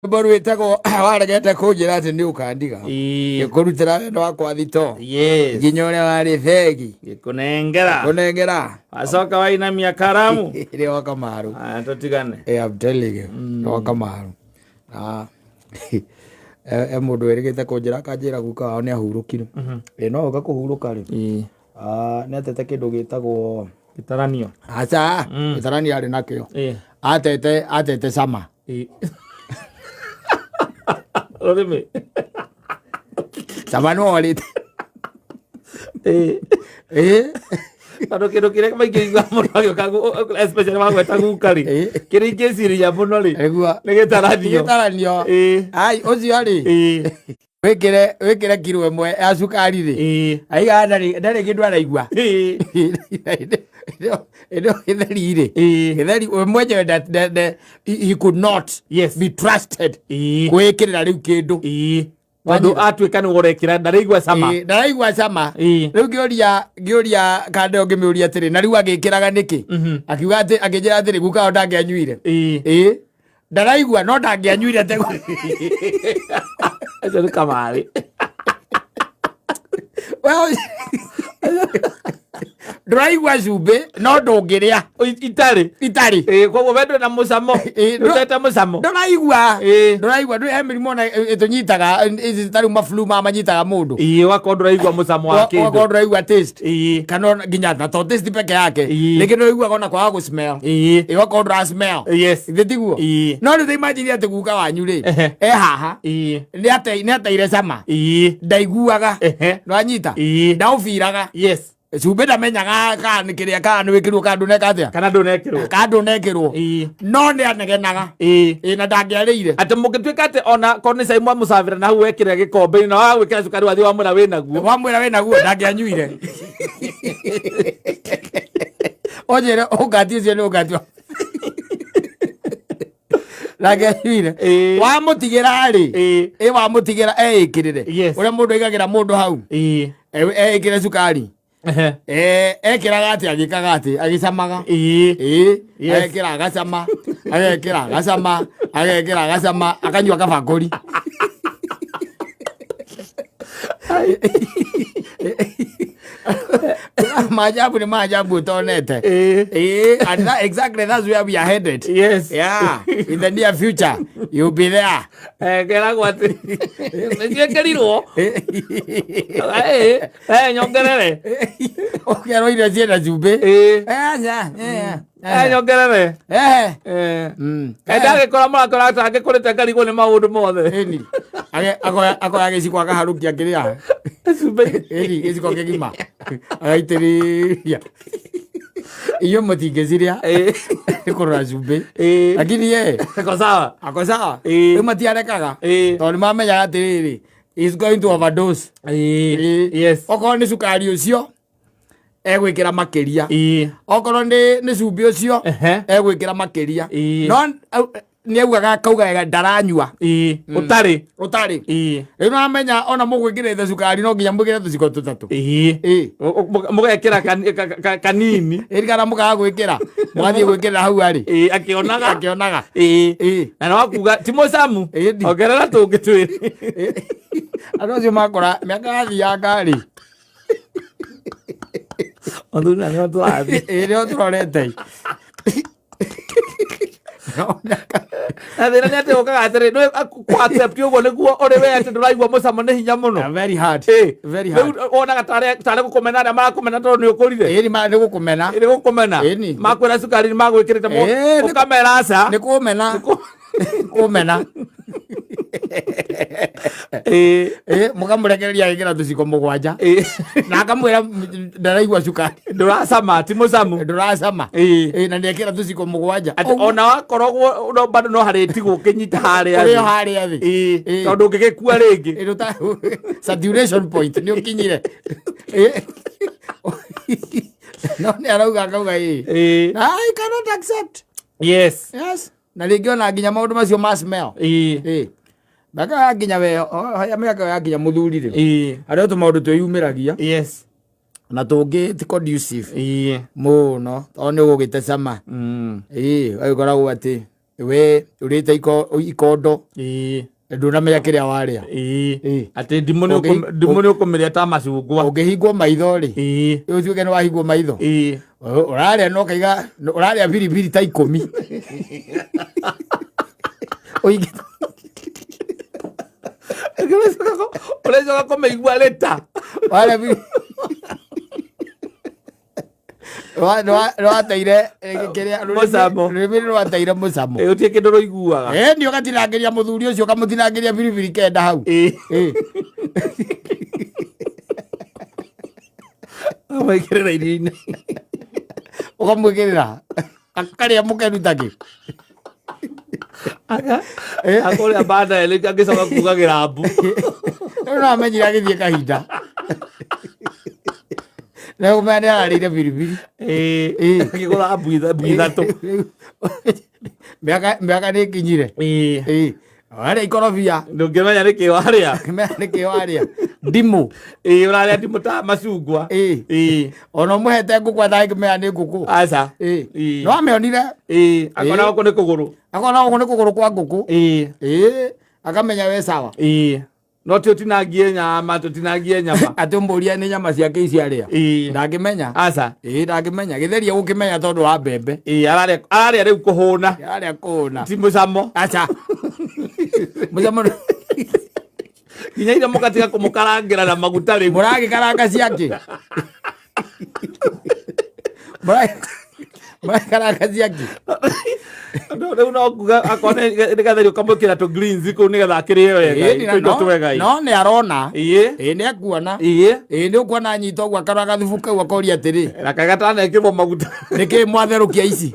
Rwĩmbo rwĩtagwo waregete kũnjĩra atĩ nĩ ũkandiga. Ngĩkũrutĩra wendo wakwa thito. Nginya ũrĩa warĩ begi. Ngĩkũnengera. Kũnengera. Wacoka wainamia karamu. Ĩrĩ wa Kamaru. Ah, tũtigane. Eh, I'm telling you. Nĩ wa Kamaru. Ah. E mũndũ wĩrĩgĩte kũnjĩra akanjĩra guka wao nĩ ahurũkire. Ĩ no ũka kũhurũka rĩ. Ah, nĩ atete kĩndũ gĩtagwo Gĩtaranio. Aca, gĩtaranio arĩ nakĩo. Atete cama. Rũrĩmĩ. Cama nĩ worĩte. Ĩ. Tondũ kĩndũ kĩrĩa maingĩ igua mũno agĩũka especially wagweta guka rĩ, kĩrĩa ingĩciria mũno rĩ, nĩ gĩtaranio. Gĩtaranio. Ai, ũcio rĩ. Wĩkĩre kiro ĩmwe ya cukari rĩ. Aiga ndarĩ kĩndũ araigua. Ĩno gĩtheri rĩ. Gĩtheri we mwenyewe he could not be trusted kwĩkĩrĩra rĩu kĩndũ. Tondũ atuĩka nĩ ũrekĩra ndaraigua cama. Ndaraigua cama. Rĩu ngĩũria kandeo ngĩmĩũria atĩrĩ, na rĩu agĩkĩraga nĩkĩ? Akiuga atĩ, akĩnjĩra atĩrĩ, guka wao ndangĩanyuire. Ndaraigua no ndangĩanyuire tego. Acio nĩ kamarĩ. Well, ndũraigua cumbĩ no ndũngĩrĩa. Itarĩ. Itarĩ. Koguo we ndũrĩ na mũcamo. Ndũtete mũcamo. Ndũraigua. Ndũraigua, ndũrĩ he mĩrimũ ona ĩtũnyitaga, ici ta rĩu maflu maya manyitaga mũndũ. Ũgakorwo ndũraigua mũcamo wa kĩndũ. Ũgakorwo ndũraigua taste. Kana ona nginya na to taste peke yake. Rĩngĩ ndũraiguaga ona kwaga gũ smell. Ũgakorwo ndũra smell. Githĩ tiguo? No rĩu ta imagine atĩ guka wanyu rĩ, e haha. Nĩ ateire cama. Ndaiguaga. Nĩwanyita? Ndaũbiraga. Cumbĩ ndamenyaga kana nĩ kĩrĩa, kana nĩ wĩkĩrwo, kana ndũneka atĩa. Kana ndũnekĩrwo. Kana ndũnekĩrwo. No nĩ anegenaga. Ĩ, na ndangĩarĩire. Atĩ mũngĩtuĩka atĩ ona korwo nĩ cai mwamũcabĩra na hau wekĩrĩra gĩkombe-inĩ na waga gwĩkĩra cukari wathiĩ wamwĩra wĩ naguo. Wamwĩra wĩ naguo, ndangĩanyuire. Ũnjĩre ũngati ũcio nĩ ũngati wa ndangĩanyuire. Wamũtigĩra rĩ, ĩ wamũtigĩra eĩkĩrĩre. Ũrĩa mũndũ aigagĩra mũndũ hau. Eĩkĩre cukari. Ekĩraga atĩ agĩkaga atĩ agĩcamaga. Agekĩra agacama, agekĩra agacama, agekĩra agacama, akanyua kabakũri. Maajabu nĩ maajabu ũtonete. And that, exactly that's where we are headed. Yeah, in the near future you'll be there. Keragwo atĩ nĩciĩkĩrirwo. Nyongerere. Ũkerwo irio ciĩna cumbĩ. Aca, Nyongerere. Ndagĩkora mũrakora atangĩkũrĩte ngarigwo nĩ maũndũ mothe. Ĩni. Akoya gĩciko akaharũkia kĩrĩa. Cumbĩ. Ĩni, gĩciko kĩgima. Agaitĩrĩria. Inyuĩ mũtingĩcirĩa. Nĩ kũrora cumbĩ. Lakini ye. Ako sawa. Ako sawa. Rĩu matiarekaga. Tondũ nĩ mamenyaga atĩrĩrĩ, is going to overdose. Okorwo nĩ cukari ũcio egwĩkĩra makĩria. Okorwo nĩ cumbĩ ũcio egwĩkĩra makĩria. No nĩ augaga akauga wega ndaranyua. Ũtarĩ. Ũtarĩ. Rĩu nĩwamenya ona mũgwĩkĩrĩte cukari no nginya mwĩkĩre tũciko tũtatũ. Mũgekĩra kanini. Ĩĩ, kana mũkaga gwĩkĩra. Mũgathiĩ gwĩkĩrĩra hau arĩ. Akĩonaga. Akĩonaga. Na nĩ wakuga ti mũcamu. Ongerera tũngĩ twĩrĩ. Andũ acio makora mĩaka yathianga rĩ. Athuri na nĩo tũrathiĩ. Nĩo tũrorete. Na thĩna nĩ atĩ ũkaga atĩrĩ, nĩ kũ accept ũguo nĩguo ũrĩ we atĩ ndũraigua mũcamo nĩ hinya mũno. Very hard. Very hard. Rĩu wonaga tarĩ gũkũmena arĩa marakũmena tondũ nĩ ũkũrire. Ĩni, nĩ gũkũmena. Nĩ gũkũmena. Ĩni. Makwĩra cukari nĩ magwĩkĩrĩte ũkamera aca. Nĩ kũmena. Kũmena. Mũkamũrekereria agĩkĩra tũciko mũgwanja. Na akamwĩra ndaraigua cukari. Ndũracama, ti mũcamu. Ndũracama. Na nĩekĩra tũciko mũgwanja. Atĩ ona wakoragwo no bado no harĩtigwo ũkĩnyita harĩa Ũrĩ thĩ. o harĩa thĩ. Tondũ ũngĩgĩkua rĩngĩ. Saturation point nĩ ũkinyire. No nĩ arauga akauga ĩ. I cannot accept. Yes. Na rĩngĩ ona nginya maũndũ macio ma smell. Mĩaka ya nginya we, mĩaka ya nginya mũthuri rĩ. Harĩ o tũmaũndũ twĩyumĩragia. Na tũngĩ ti conducive. Mũno, tondũ nĩ ũgũgĩte cama. Ũgagĩkoragwo atĩ. We ũrĩte ikondo. Ndũnamenya kĩrĩa warĩa. Atĩ ndimũ nĩ ũkũmĩrĩa ta macungwa. Ũngĩhingwo maitho rĩ, ũtuĩke nĩ wahingwo maitho. Ũrarĩa no kaiga ũrarĩa biribiri ta 10. Ũrecoka kũmĩigua rĩta. Warĩa biribiri. Rwateire kĩrĩa rũrĩmĩ rwateire mũcamo. Gũtirĩ kĩndũ rũiguaga. Nĩ ũgatinangĩria mũthuri ũcio ũkamũtinangĩria biribiri 9 hau. Ũkamwĩkĩrĩra irio-inĩ. Ũkamwĩkĩrĩra. Akarĩa mũkenu ta kĩ. Akũrĩa baadaye rĩngĩ angĩcoka kugagĩra mbu. Rĩu no amenyire agĩthiĩ kahinda. Na ũmenya nĩ ararĩire biribiri. Akĩgũra mbu 3. Mĩaka nĩ ĩkinyire. Warĩa ikorobia. Ndũngĩmenya nĩkĩ warĩa. Ndũngĩmenya nĩkĩ warĩa. Ndimũ. Ũrarĩa ndimũ ta macungwa. Ona ũmũhete ngũkũ atangĩmenya nĩ ngũkũ. Aca. No amĩonire. Akona gũkũ nĩ kũgũrũ. Akona gũkũ nĩ kũgũrũ kwa ngũkũ. Akamenya we sawa. No tũtinangie nyama, tũtinangie nyama. Atĩ ũmũrie nĩ nyama ciake ici arĩa. Ndangĩmenya. Aca. Ndangĩmenya. Gĩtheria gũkĩmenya tondũ wa mbembe. Ararĩa rĩu kũhũna. Ararĩa kũhũna. Ti mũcamo. Aca. Mũcamo. Nginya iria mũgatiga kũmũkarangĩra na maguta rĩu. Mũragĩkaranga ciake. Mũragĩkaranga ciake. Rĩu no kuga akorwo nĩ gatheri ũkamwĩkĩra tũ greens kũu nĩgetha akĩrĩe wega. Tũindo twega. No nĩ arona. Nĩ akuona. Nĩ ũkuona anyita ũguo akarora gathubu kau akoria atĩrĩ. Na kaĩ gatanekĩrwo maguta. Nĩkĩ mwatherũkia ici?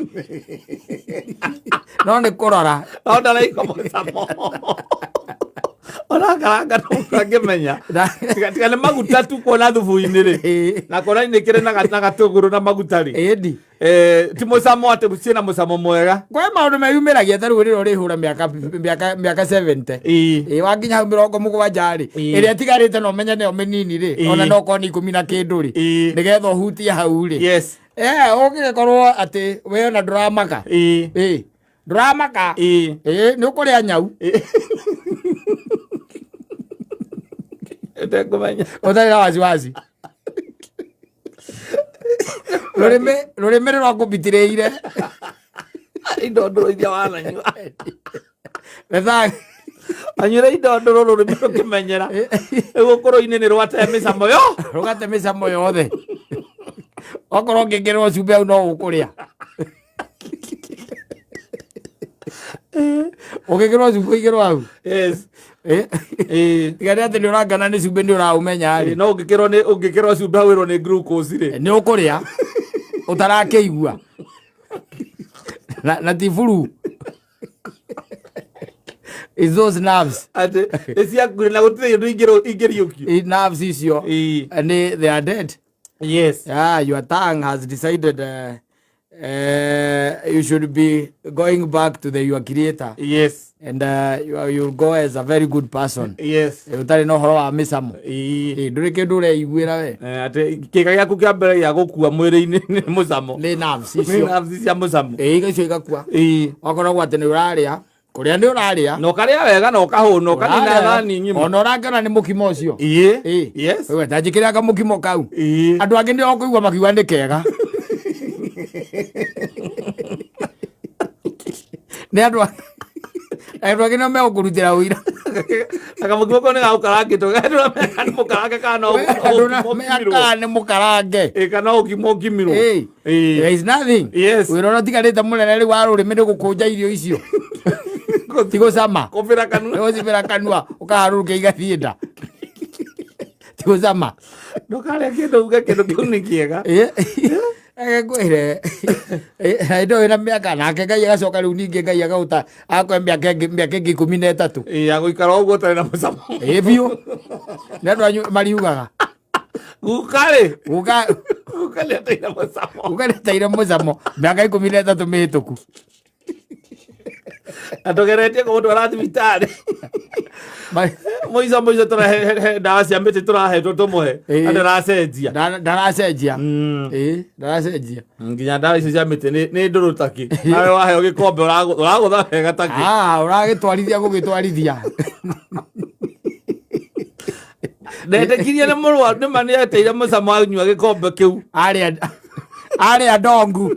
No nĩ kũrora. No ndaraigua mũcamo. Ũrakaranga no ũtangĩmenya. Tiga nĩ maguta tu kuona thubu-inĩ rĩ. Na kuona inĩkĩre na gatũngũrũ na maguta rĩ. Ti mũcamo atĩ ciĩna mũcamo mwega. Kwĩ maũndũ meyumĩragia ta rĩu rĩrĩa ũrĩhũra mĩaka 70. Wakinya hau 70 rĩ. Ĩrĩa ĩtigarĩte no ũmenye nĩyo mĩnini rĩ. Ona no ũkorwo nĩ 10 na kĩndũ rĩ. Nĩgetha ũhutie hau rĩ. Ũngĩgĩkorwo atĩ we ona ndũramaka. Ndũramaka. Nĩ ũkũrĩa nyau. Ũtekũmenya. Ũtarĩ na wasiwasi. Rũrĩmĩ rũrakũbitirĩire. Indo ndũrũ iria wananyua. Anyuire indo ndũrũ rũrĩmĩ rũkĩmenyera. Rĩu ũkũrũ-inĩ nĩ rwate mĩcamo yo. Rũgate mĩcamo yothe. Okorwo ũngĩkĩrwo cumbĩ hau no ũkũrĩa. Ũngĩkĩrwo cumbĩ ũigĩrwo hau. Yes. Tiga nĩ atĩ nĩ ũrangana nĩ cumbĩ nĩ ũraũmenya rĩ. No ũngĩkĩrwo cumbĩ hau wĩrwo nĩ glucose rĩ. Nĩ ũkũrĩa. Ũtarakĩigua. Na ti flu. It's those nerves. Atĩ nĩ ciakuire na gũtirĩ ũndũ ingĩriũkio. Nerves icio. Nĩ they are dead. Yes. Yeah, your tongue has decided you should be going back to your creator. Yes. And you'll go as a very good person. Yes. Ũtarĩ na ũhoro wa mĩcamo. Ndũrĩ kĩndũ ũreiguĩra we. Atĩ kĩga gĩaku kĩa mbere gĩa gũkua mwĩrĩ-inĩ nĩ mũcamo. Nĩ nerves icio. Nĩ nerves cia mũcamo. Icio igakua. Wakoragwo atĩ nĩ ũrarĩa. Kũrĩa nĩ ũrarĩa. Na ũkarĩa wega na ũkahũna, ũkanina thani ng'ima. Ona ũrakĩona nĩ mũkimo ũcio. Yes. Wewe ta njĩkĩra kamũkimo kau. Andũ angĩ nĩ ũkũigua makiuga nĩ kega. Nĩ andũ angĩ nĩo megũkũrutĩra ũira. Na kamũkimo kau nĩ gagũkarangĩtwo. Andũ meka nĩ mũkarange kana no ũkimirwo. Kana nĩ mũkarange. Kana ũkima ũkimirwo. There is nothing. Yes. Wĩra ũrĩa ũtigarĩte mũnene rĩu wa rũrĩmĩ nĩ gũkũnja irio icio. Ti gũcama. Kũbĩra kanua. Gũcibĩra kanua ũkaharũrũkia igathiĩ nda. Ti gũcama. Ndũkarĩa kĩndũ uge kĩndũ kĩu nĩ kĩega. Ngwĩre. Hĩndĩ ĩyo wĩna mĩaka nake Ngai agacoka rĩu ningĩ Ngai agauta akwe mĩaka ĩngĩ 13. Agũikara ũguo ũtarĩ na mũcamo. Biũ. Nĩ andũ anyu mariugaga. Guka rĩ. Guka. Guka nĩ ateire mũcamo. Guka nĩ ateire mũcamo mĩaka 13 mĩhĩtũku. Na tũgeretie kũmũtwara thibitarĩ. Mũico mũico tũrahe ndawa cia mĩtĩ tũrahetwo tũmũhe. Na ndaracenjia. Ndaracenjia. Ĩĩ, ndaracenjia. Nginya ndawa icio cia mĩtĩ nĩ ndũrũ takĩ. Nawe waheo gĩkombe ũragũtha wega takĩ. Ah, ũragĩtwarithia gũgĩtwarithia. Ndetĩkirie nĩ mũrwaru nĩ ma nĩeteire mũcamo anyua gĩkombe kĩu. Arĩa arĩa ndongu.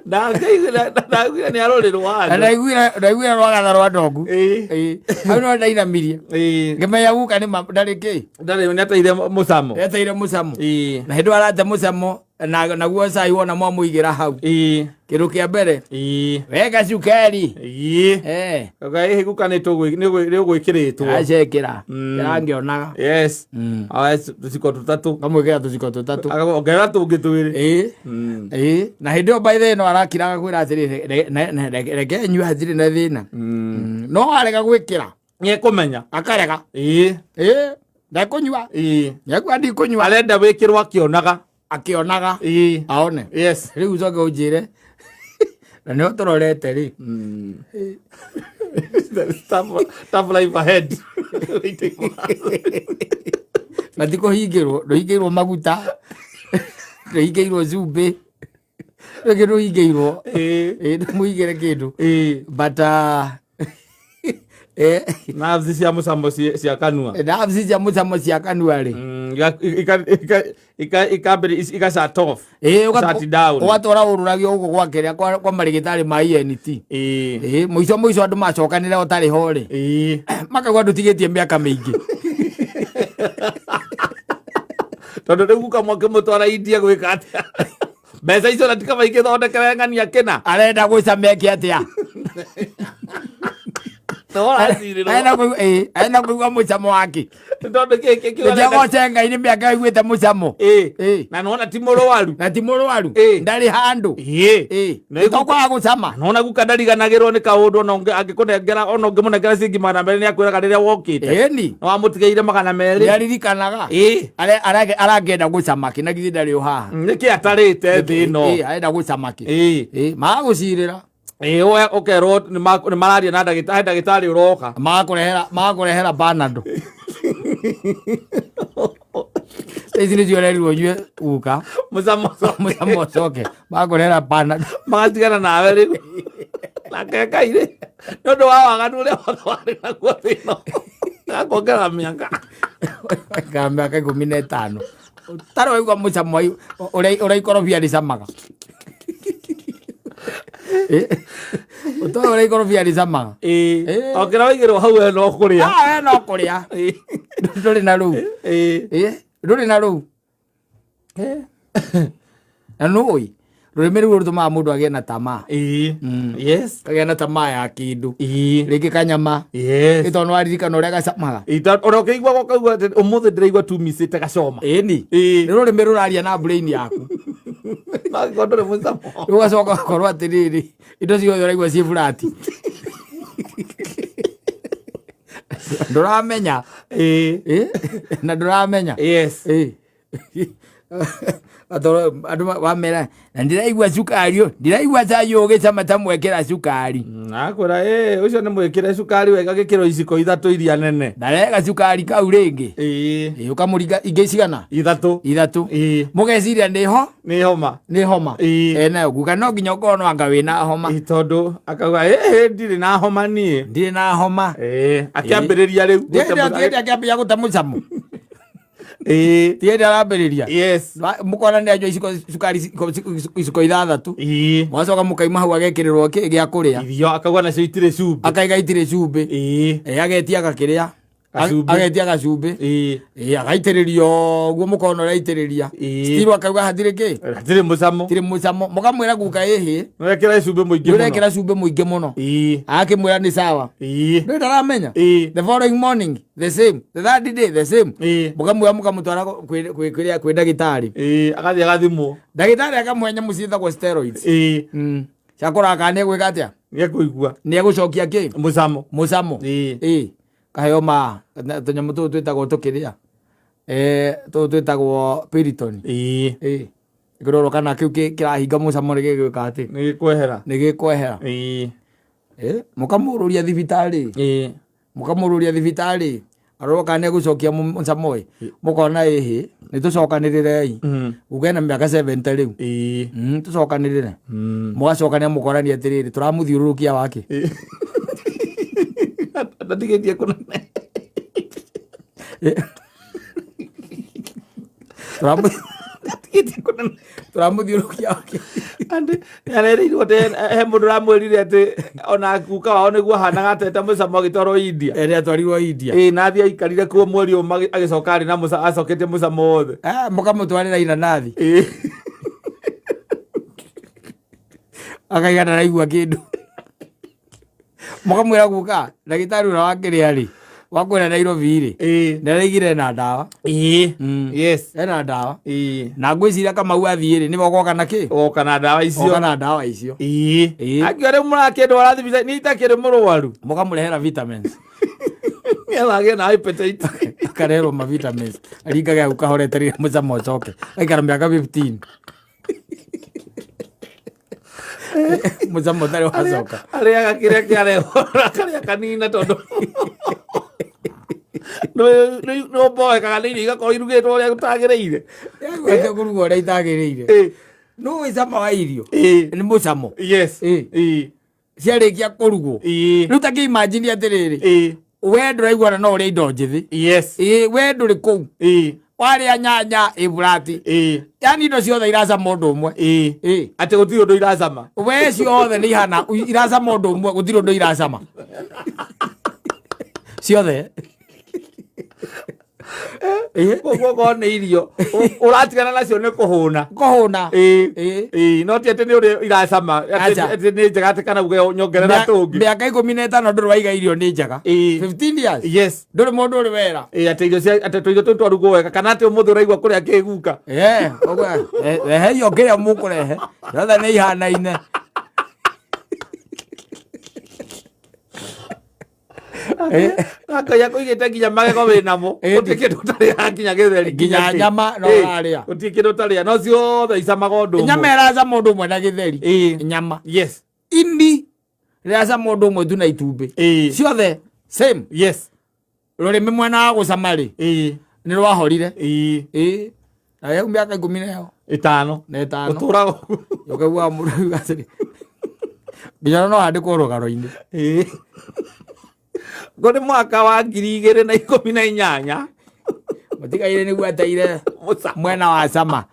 Ndaiguire nĩ arũrĩrwo handũ. Ndaiguire ndaiguire rwagatha rwa ndongu. Ĩĩ. Hau no ndainamirie. Ngĩmenya guka nĩ ndarĩ kĩ. Ndarĩ nĩateire mũcamo. Nĩateire mũcamo. Na hĩndĩ arate mũcamo na naguo cai wona mwamũigĩra hau. Kĩndũ kĩa mbere. Weka cukari. Eh. Ĩhĩ guka nĩ ũgwĩkĩrĩtwo. Acekĩra. Kĩrangĩonaga. Yes. Tũciko tũtatũ. Ngamwĩkĩra tũciko tũtatũ. Ongerera tũngĩ twĩrĩ. Ĩĩ. Ĩĩ. Na hĩndĩ ĩyo by the way no arakira agakwĩra atĩrĩrĩ reke nyue hatirĩ na thĩna. No arega gwĩkĩra. Nĩekũmenya. Akarega. Ĩĩ. Ĩĩ. Ndekũnyua. Ĩĩ. Nĩekua ndikũnyua. Arenda wĩkĩrwo akĩonaga. Akĩonaga. Ĩĩ. Aone. Yes. Rĩu ũcoke ũnjĩre na nĩho tũrorete rĩ. Tough life ahead. Na ti kũhingĩrwo, ndũhingĩirwo maguta, ndũhingĩirwo cumbĩ, rĩngĩ ndũhingĩirwo. Ĩĩ. Ĩĩ ndũmũhingĩre kĩndũ. Ĩĩ. But Nerves cia mũcamo cia kanua. Nerves cia mũcamo cia kanua rĩ. Ika shut off. Ĩĩ, Shut down. Ũgatwara ũrũragio gũkũ gwa kĩrĩa kwa marĩgĩtarĩ ma ENT. Ĩĩ. Ĩĩ, mũico mũico andũ macokanĩre ũtarĩ ho rĩ. Ĩĩ. Makauga ndũtigĩtie mĩaka mĩingĩ. Tondũ rĩu guka mwakĩmũtwara India gwĩka atĩa? Mbeca icio na tikaba igĩthondekere ng'ania kĩna. Arenda gwĩcama eke atĩa? Nĩwaracirĩrwo. Arenda kũigua mũcamo wake. Tondũ kĩ kĩ kĩ Nĩkĩo goce Ngai nĩ mĩaka aiguĩte mũcamo. Ĩĩ. Ĩĩ. Na nĩwona ti mũrwaru. Na ti mũrwaru. Ĩĩ. Ndarĩ handũ. Ĩĩ. Ĩĩ. Na igu- Tokwaga gũcama. Nona guka ndariganagĩrwo nĩ kaũndũ ona angĩkũnengera ona ũngĩmũnengera ciringi 200 nĩakwĩraga rĩrĩa wokĩte. Ĩni. Nĩwamũtigĩire 200. Nĩaririkanaga. Ĩĩ. Arangĩenda gũcama kĩ na githĩ ndarĩ o haha. Nĩkĩ atarĩte thĩ ĩno? Ĩĩ, arenda gũcama kĩ. Ĩĩ. Ĩĩ, magagũcirĩra. Ĩĩ, we ũkerwo nĩ mararia na ndagĩtarĩ, he ndagĩtarĩ ũroka. Magakũrehera, magakũrehera Panado. Ici nĩcio ũrerirwo ũnyue guka. Mũcamo ũcoke. Mũcamo ũcoke. Magakũrehera Panado. Magatigana nawe rĩu. Nake Ngai rĩ, nĩ ũndũ wa waganu ũrĩa wothe warĩ naguo thĩ ĩno, agakuongerera mĩaka. Ka mĩaka 15. Ũtarĩ waigua mũcamo ũrĩa ikorobia rĩcamaga. Ũtoĩ ũrĩa ikorobia rĩcamaga. Ĩĩ. Ĩĩ. O kĩrĩa waigĩrwo hau we no kũrĩa. Ah, we no kũrĩa. Ĩĩ. Ndũrĩ na rũu. Ĩĩ. Ĩĩ, ndũrĩ na rũu. Na nũĩ rũrĩmĩ rũu rũtũmaga mũndũ agĩe na tamaa. Ĩĩ. Yes. Kagĩa na tamaa ya kĩndũ. Ĩĩ. Rĩngĩ kanyama. Yes. Ĩ tondũ nĩwaririkana ũrĩa gacamaga. Ĩĩ, ona ũkĩigua ũkaigua atĩ ũmũthĩ ndĩraigua tumicĩte gacoma. Ĩni. Ĩĩ. Nĩ rũrĩmĩ rũraria na brain yaku. No angĩkorwo ndũrĩ mũcamo. Rĩu ũgacoka ũgakorwo atĩrĩrĩ, indo ciothe ũraigua ciĩ burati. Ndũramenya. Ĩĩ. Ĩĩ, na ndũramenya. Yes. Ĩĩ. Atoro andũ wamera na ndĩraigua cukari ũyũ, ndĩraigua cai ũyũ ũgĩcama ta mwekĩra cukari. Akwĩra ĩĩ ũcio nĩ mwĩkĩre cukari wega gĩkĩro iciko ithatũ iria nene. Ndarega cukari kau rĩngĩ. Ĩĩ. Ĩĩ, ũkamũringa ingĩ cigana? Ithatũ. Ithatũ. Ĩĩ. Mũgeciria nĩ ho? Nĩ homa. Nĩ homa. Ĩĩ. Enayo guka no nginya ũkorwo no anga wĩna homa. Ĩĩ, tondũ akauga ĩĩ ndirĩ na homa niĩ. Ndirĩ na homa. Ĩĩ akĩambĩrĩria rĩu. Ndiĩ akĩambĩrĩria gũte mũcamo. Ĩĩ. Ti hĩndĩ arambĩrĩria. Yes. Mũkona nĩ anyua iciko cukari iciko ithathatũ. Ĩĩ. Mũgacoka mũkaima hau agekĩrĩrwo kĩ gĩa kũrĩa. Irio akauga nacio itirĩ cumbĩ. Akaiga itirĩ cumbĩ. Ĩĩ. Ĩĩ, agetia agakĩrĩa. Gacumbĩ. Agetia gacumbĩ. Ĩĩ. Ĩĩ, agaitĩrĩria ũguo mũkona ũrĩa aitĩrĩria. Ĩĩ. Still akauga hatirĩ kĩ? Hatirĩ mũcamo. Hatirĩ mũcamo. Mũkamwĩra guka ĩhĩ. Nĩwekĩra cumbĩ mũingĩ mũno. Nĩũrekĩra cumbĩ mũingĩ mũno. Ĩĩ. Agakĩmwĩra nĩ sawa. Ĩĩ. Nĩ ndaramenya. Ĩĩ. The following morning the same. The third day the same. Ĩĩ. Mũkamwĩra mũkamũtwara kwĩ ndagĩtarĩ. Ĩĩ, agathiĩ agathimwo. Ndagĩtarĩ akamũhe nyamũ ciĩtagwo steroids. Ĩĩ. Cia kũrora kana nĩegwĩka atĩa? Nĩekũigua. Nĩegũcokia kĩ? Mũcamo. Mũcamo. Ĩĩ. Ĩĩ. Kaheo ma tũnyamũ tũtũ twĩtagwo tũkĩrĩa. Tũtũ twĩtagwo Piriton. Ĩĩ. Ĩĩ. Kĩrorwo kana kĩu kĩrahinga mũcamo nĩ gĩgwĩka atĩ Nĩ gĩkwehera. Nĩ gĩkwehera. Ĩĩ. Mũkamũrũria thibitarĩ. Ĩĩ. Mũkamũrũria thibitarĩ arorwo kana nĩ egũcokia mũcamo ĩ, mũkona ĩhĩ nĩ tũcokanĩrĩrei. Uge na mĩaka 70 rĩu. Ĩĩ. Tũcokanĩrĩre. Mũgacokanĩra mũkorania atĩrĩrĩ, tũramũthiũrũrũkia wake. Ndatigĩtie kũnene. Ndatigĩtie kũnene. Tũramũthiũrũrũkia wake. Andĩ nĩarerirwo atĩ he mũndũ ũramwĩrire atĩ ona guka wao nĩguo ahanaga atete mũcamo agĩtwarwo India. Nĩ atwarirwo India. Ĩĩ, na athiĩ aikarire kuo mweri ũmwe agĩcoka arĩ na acoketie mũcamo wothe. Mũkamũtwarĩra inanathi. Ĩĩ. Akaiga ndaraigua kĩndũ. Mũkamwĩra guka, ndagĩtarĩ ũrĩa wakĩrĩa rĩ, wakwĩra Nairobi rĩ, Ĩĩ. nĩaraigire ena ndawa. Ĩĩ. Yes. Ena ndawa. Ĩĩ. Na ngwĩciria Kamau athiĩ rĩ, nĩwe ũgoka na kĩ? Ũgoka na ndawa icio. Oka na ndawa icio. Ĩĩ. Ĩĩ. Akiuga rĩu mũrakĩndwara thibitarĩ, niĩ itakĩrĩ mũrwaru. Mũkamũrehera vitamins. Nĩgetha agĩe na appetite. Akarerwo ma vitamins. Aringage hau kahorete rĩrĩa mũcamo ũcoke. Aikara mĩaka 15. Mũcamo ũtarĩ wacoka. Arĩaga kĩrĩa kĩarehwo, akarĩa kanina tondũ nĩ ũmboekaga nĩ irio igakorwo irugĩtwo ũrĩa gũtagĩrĩire. Yakwete kũrugwo ũrĩa itagĩrĩire. Ĩĩ. Nũ wĩ cama wa irio? Ĩĩ. Nĩ mũcamo. Yes. Ĩĩ. Ĩĩ. Ciarĩkia kũrugwo. Ĩĩ. Rĩu ta kĩ-imagine atĩrĩrĩ. Ĩĩ. We ndũraiguana no ũrĩa indo njĩthĩ. Yes. Ĩĩ, we ndũrĩ kũu. Ĩĩ. Warĩa nyanya ĩ burati. Ĩĩ. Yaani indo ciothe iracama ũndũ ũmwe. Ĩĩ. Ĩĩ. Atĩ gũtirĩ ũndũ iracama. We ciothe nĩ ihana iracama ũndũ ũmwe, gũtirĩ ũndũ iracama. Ciothe. Ĩĩ. Koguo okorwo nĩ irio ũratigana nacio nĩ kũhũna. Kũhũna. Ĩĩ. Ĩĩ. Ĩĩ, no ti atĩ nĩ ũrĩa iracama, atĩ Aca. atĩ nĩ njega atĩ kana uge nyongerera tũngĩ. Mĩaka 15 ndũrĩ waiga irio nĩ njega. Ĩĩ. 15 years. Yes. Ndũrĩ mũndũ ũrĩ wera. Ĩĩ, atĩ irio cia atĩ tũirio tũu twarugwo wega kana atĩ ũmũthĩ ũraigua kũrĩa kĩguka. Ĩĩ, ũguo, rehe irio kĩrĩa mũkũrehe. Ciothe nĩ ihanaine. Ngai akũigĩte nginya magego wĩ namo. Gũtirĩ kĩndũ ũtarĩaga nginya gĩtheri. Nginya kĩ. nyama no Ĩĩ, ũrarĩa. Gũtirĩ kĩndũ ũtarĩa no ciothe icamaga ũndũ ũmwe. Nyama ĩracama ũndũ ũmwe na gĩtheri. Ĩĩ. Nyama. Yes. Ini rĩracama ũndũ ũmwe tu na itumbĩ. Ĩĩ. Ciothe same. Yes. Rũrĩmĩ mwena wa gũcama rĩ, Ĩĩ. nĩ rwahorire. Ĩĩ. Ĩĩ. Na rĩu mĩaka ikũmi na ĩyo. Ĩtano. Na ĩtano. Ũtũraga ũguo. Ũkaigua mũndũ auga atĩrĩ, nginya no handĩkwo rũgano-inĩ. Ĩĩ. Ngo nĩ mwaka wa 2018. Mũtigaire nĩguo ateire Mũcamo. mwena wa cama.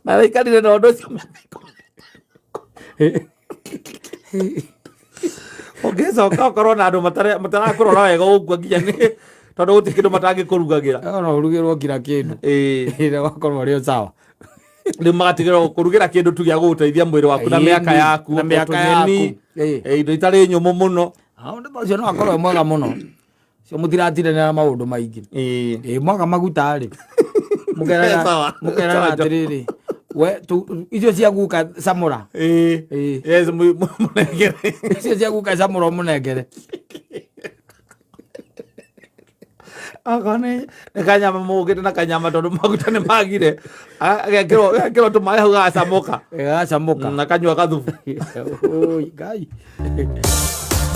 Na araikarire na ũndũ ũcio mĩaka ikũmi. Ũngĩcoka ũkorwo na andũ matarakũrora wega ũguo nginya nĩ tondũ gũtirĩ kĩndũ matangĩkũrugagĩra. No ũrugĩrwo kila kĩndũ. Ĩĩ. Ĩĩ, ũgakorwo ũrĩ o sawa. Rĩu magatigĩrĩra gũkũrugĩra kĩndũ tu gĩa gũgũteithia mwĩrĩ waku na Ĩĩ, mĩaka yaku, na mĩaka tũnyeni, yaku. Ĩĩ. ĩĩ, indo itarĩ nyũmũ mũno. Ũndũ ta ũcio no akorwo e mwega mũno. Cio mũtiratindanĩra na maũndũ maingĩ. Ĩĩ. Ĩĩ, mwaga maguta rĩ. Mũkerana Sawa. mũkerana Sawa, John. atĩrĩrĩ. We icio cia guka camũra. Ĩĩ. Ĩĩ. Yes, mũnengere. Icio cia guka camũra ũmũnengere. Akorwo nĩ kanyama mũgũkĩte na kanyama tondũ maguta nĩ magire. Agekĩrwo tũmaĩ hau gagacamũka. Gagacamũka. Na kanyua gathubu. Oi, Ngai.